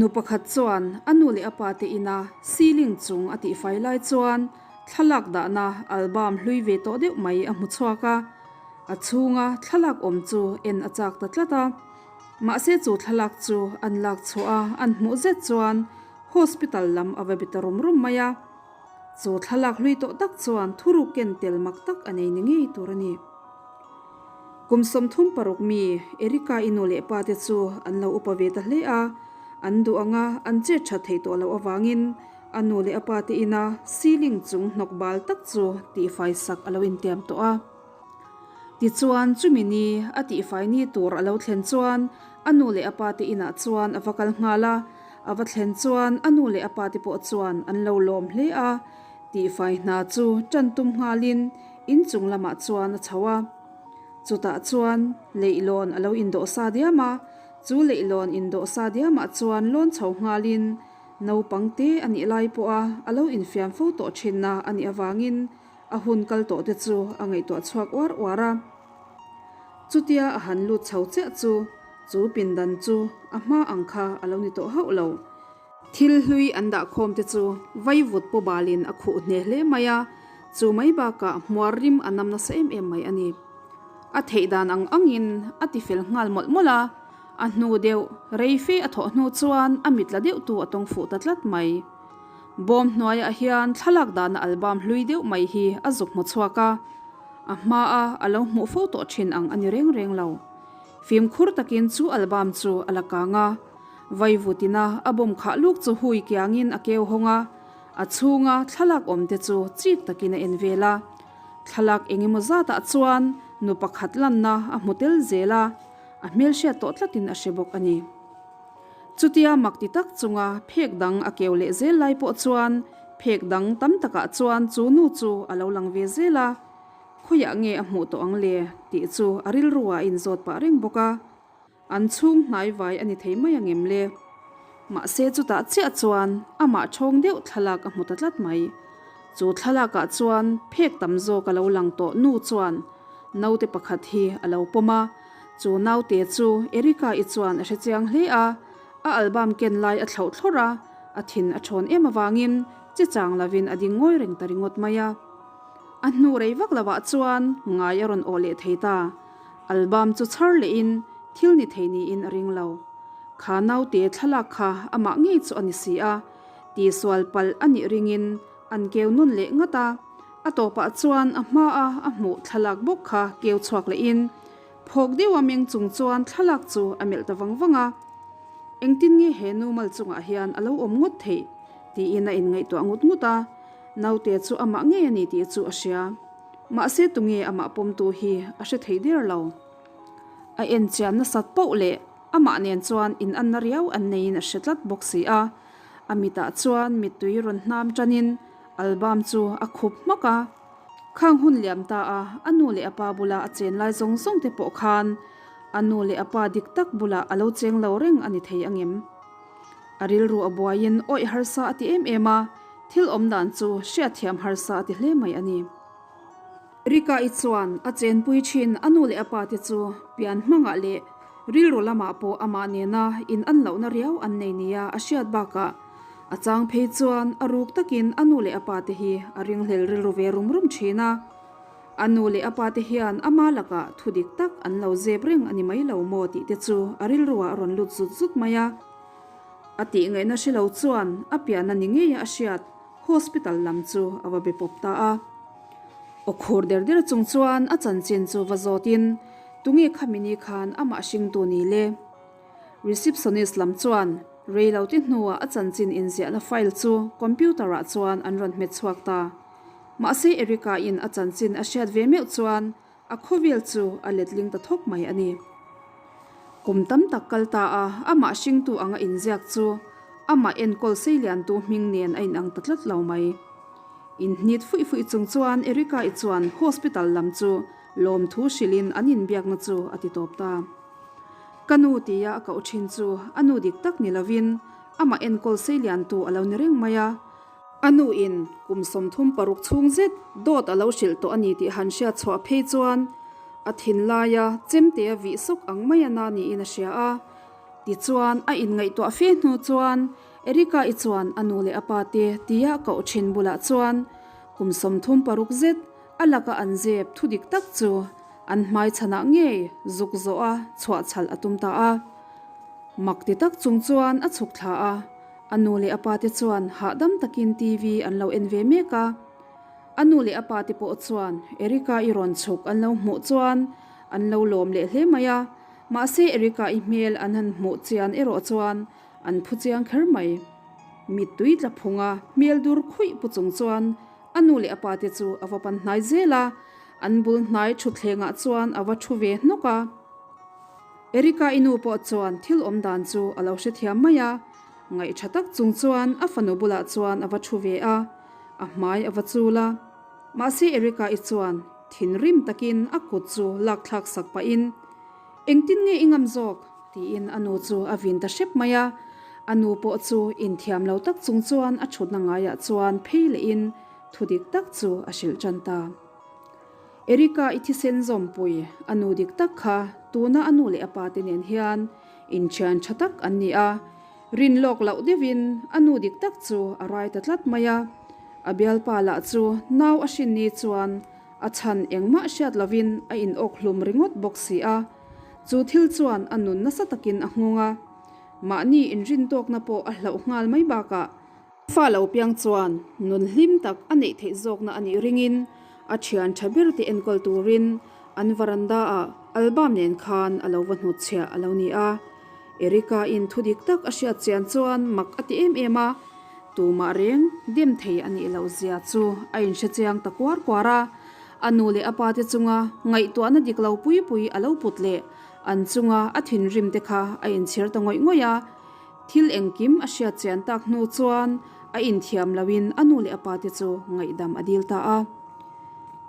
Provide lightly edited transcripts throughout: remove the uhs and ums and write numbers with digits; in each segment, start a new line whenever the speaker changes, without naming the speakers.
Nu pakhat chuan a nu leh a pa te ina ceiling chung a tihfai lai chuan thlalak dahna album hlui ve tawh deuh mai a hmu chhuak a. A chhunga thlalak awm chu en a chak ta tlat a. Mahse chu thlalak chu an lak chhuah a, an hmuh zet chuan hospital lam a va be ta rum rum mai a. Chu thlalak hlui tawh tak chuan thuruk ken tel mak tak a nei ni ngei tur a ni. Kum 36 mi Erika i nu leh pa te chu an lo upa ve ta hle a, an duh anga an chet that theih tawh loh avangin a nu leh a pa te ina ceiling chung hnawk bal tak chu tihfai sak a lo intiam tawh a. Tichuan chumi ni a tihfai ni tur a lo thlen chuan a nu leh a pa te inah chuan a va kal nghal a, a va thlen chuan a nu leh a pa te pawh chuan an lo lawm hle a, tihfai hna chu tan tum nghalin inchung lamah chuan a chho a. Chutah chuan leihlawn a lo indawh sa diam a, chu leihlawn indawh sa diamah chuan lawn chho nghalin naupang te a nih lai pawha a lo infiam fo tawh thinna a nih avangin a hun kal tawh te chu a ngaihtuah chhuak uar uar a. Chutia a han lut chho chiah chu, chu pindan chu a hma ang kha a lo ni tawh hauh lo. Thil hlui an dah khawm te chu vaivut pu balin a khuh hne hle mai a, chu mai bakah hmuar rim a nam nasa em em mai a ni. A theih dan ang angin a ti fel nghal mawlh mawlh a, a hnu deuh rei fe a thawh hnu chuan a mit la deuh tu a tawng fuh ta tlat mai. Bawm hnuaiah hian thlalak dahna album hlui deuh mai hi a zuk hmu chhuak a, a hmaa a lo hmuh fo tawh thin ang a ni reng reng lo. Fimkhur takin chu album chu a la kang a, Vaivutina a bawm khah luk chu hui kiangin a keu hawng a, a chhunga thlalak awm te chu chik takin a en vel a. Thlalak eng emaw zatah chuan nu pakhat lanna a hmu tel zel a, a hmelhriat tawh tlatin a hre bawk a ni. Chutia mak ti tak chunga phek dang a keu leh zel lai pawh chuan phek dang tam takah chuan chu nu chu a lo lang ve zel a, khawiah nge a hmuh tawh ang le tih chu a rilru ah a inzawt pah reng bawk a. An chhung hnai vai a ni thei mai ang em le? Mahse chutah chiah chuan amah thawng deuh thlalak a hmu ta tlat mai. Chu thlalakah chuan phek tam zawk a lo lang tawh nu chuan naute pakhat hi a lo pawm a, chu naute chu Erika-i chuan a hre chiang hle a, a album ken lai a thlauh thlawrh a, a thin a thawn em avangin chi chang lovin a ding ngawi reng ta ringawt mai a. A hnu rei vak lovah chuan ngai a rawn awh leh thei ta. Album chu chhar lehin thil ni thei niin a ring lo. Kha naute thlalak kha amah ngei chu a ni si a, tihsual palh a nih ringin an keu nawn leh ngat a, a tawpah chuan a hmaa a hmuh thlalak bawk kha keu chhuak lehin phawk deuha meng chung chuan thlalak chu a melh ta vang vang a. Engtin nge he nu mal chungah hian a lo awm ngawt theih? tiin a inngaihtuah ngut ngut a, naute chu amah ngei a ni tih chu a hria. Mahse tunge amah pawmtu hi a hre thei der lo. A en chian nasat poh leh amah nen chuan in anna riau an neiin a hre tlat bawk si a. A mitah chuan mittui rawn hnam tanin album chu a khup hmak a. Khang hun liam ta a, a nu leh a pa bula a chen lai zawng zawng te pawh khan a nu leh a pa dik tak bulah a lo cheng lo reng a ni thei angem? A rilru a buaiin awih harsa a ti em em a. Thil awm dan chu hriatthiam harsa a ti hle mai a ni. Rika-i chuan a chenpui thin a nu leh a pa te chu pian hmangah leh rilru lamah pawh amah nena in an lohna riau an nei nia a hriat bakah a chang phei chuan a ruk takin a nu leh a pa te hi a ringhlel rilru ve rum rum thin a. A nu leh a pa te hian ama lakah thu dik tak an lo zep reng a ni mai lo maw tih te chu a rilruah a rawn lut zut zut mai a. A tih ngaihna hre lo chuan a piahna ni ngeia a hriat hospital lam chu a va be pawp ta a. Aw khur der der chung chuan a chanchin chu va zawtin, Tunge khami ni khan amah hringtu ni le? Receptionist lam chuan rei lo ti hnuah a chanchin inziahna file chu computer ah chuan an rawn hmet chhuak ta. Mahse Erica-in a chanchin a hriat ve meuh chuan A khawvel chu a letling ta thawk mai a ni. Kum tam tak kal ta a, amah hringtu anga inziak chu amah enkawl seiliantu hming nen a inang ta tlat lo mai. Inhnit fuih fuih chung chuan Erika-i chuan hospital lam chu lawmthu hrilhin an inbiakna chu a ti tawp ta. Ka nu tia a koh thin chu a nu dik tak ni lovin amah enkawl seiliantu a lo ni reng mai a. A nu in kum 36 chhung zet dawt a lo hrilh tawh a ni tih han hriat chhuah phei chuan a thinlaia chemte a vih sawk ang mai a na niin a hria a. Tichuan, a inngaihtuah fe hnu chuan Erika-i chuan a nu leh a pa te tia koh thin bulah chuan kum 36 zet a laka an zep thu dik tak chu an hmai chhanah ngei zuk zawh a chhuah chhalh a tum ta a. Mak ti tak chung chuan a chhuk thla a, a nu leh a pa te chuan hahdam takin TV an lo en ve mek a. A nu leh a pa te pawh chuan Erika-i rawn chhuk an lo hmuh chuan an lo lawm leh hle mai a, mahse Erika-i hmel an han hmuh chian erawh chuan an phu chiang kher mai. Mittui tla phunga hmel dur khuih pu chung chuan a nu leh a pa te chu a va pan hnai zel a, an bul hnai thutthlengah chuan a va thu ve hnawk a. Erika-i nu pawh chuan thil awm dan chu a lo hrethiam mai a, ngaihṭha tak chung chuan a fanu bulah chuan a va thu ve a, a hmai a va chul a. Mahse Erika-i chuan thinrim takin a kut chu lak thlak sak pahin, Engtin nge i ngam zawk? tiin a nu chu a vin ta hrep mai a. A nu pawh chu inthiam lo tak chung chuan a thutna ngaiah chuan phei lehin thu dik tak chu a hrilh tan ta. Erika i thisen zawmpui a nu dik tak kha tuna a nu leh a pa te nen hian inthian tha tak an ni a, rin lawk loh deuhin a nu dik tak chu a rai ta tlat mai a. A bialpa lah chu nau a hrin ni chuan a chhan engmah hriat lovin a inawk hlum ringawt bawk si a. Chu thil chuan a nun nasa takin a nghawng a, mahni inrin tawkna pawh a hlauh nghal mai bakah, Fa lo piang chuan nun hlim tak a neih theih zawkna a nih ringin a thian tha ber te enkawl turin an varanda ah album nen khan a lo va hnutchhiah a lo ni a. Erika in thu dik tak a hriat chian chuan mak a ti em em a, tumah reng dem thei a nih loh zia chu a inhre chiang ta kuar kuar a. A nu leh a pa te chunga ngaihtuahna dik lo pui pui a lo put leh an chunga a thinrim te kha a inchhir ta ngawih ngawih a. Thil engkim a hriat chian tak hnu chuan a inthiam loin a nu leh a pa te chu ngaihdam a dil ta a.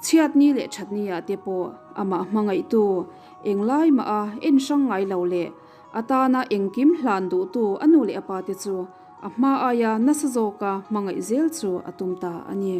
Chhiatni leh thatniah te pawh amah hmangaihtu englai mah a en hrang ngai lo leh a tana engkim hlan duhtu a nu leh a pa te chu a hma aia nasa zawka hmangaih zel chu a tum ta a ni.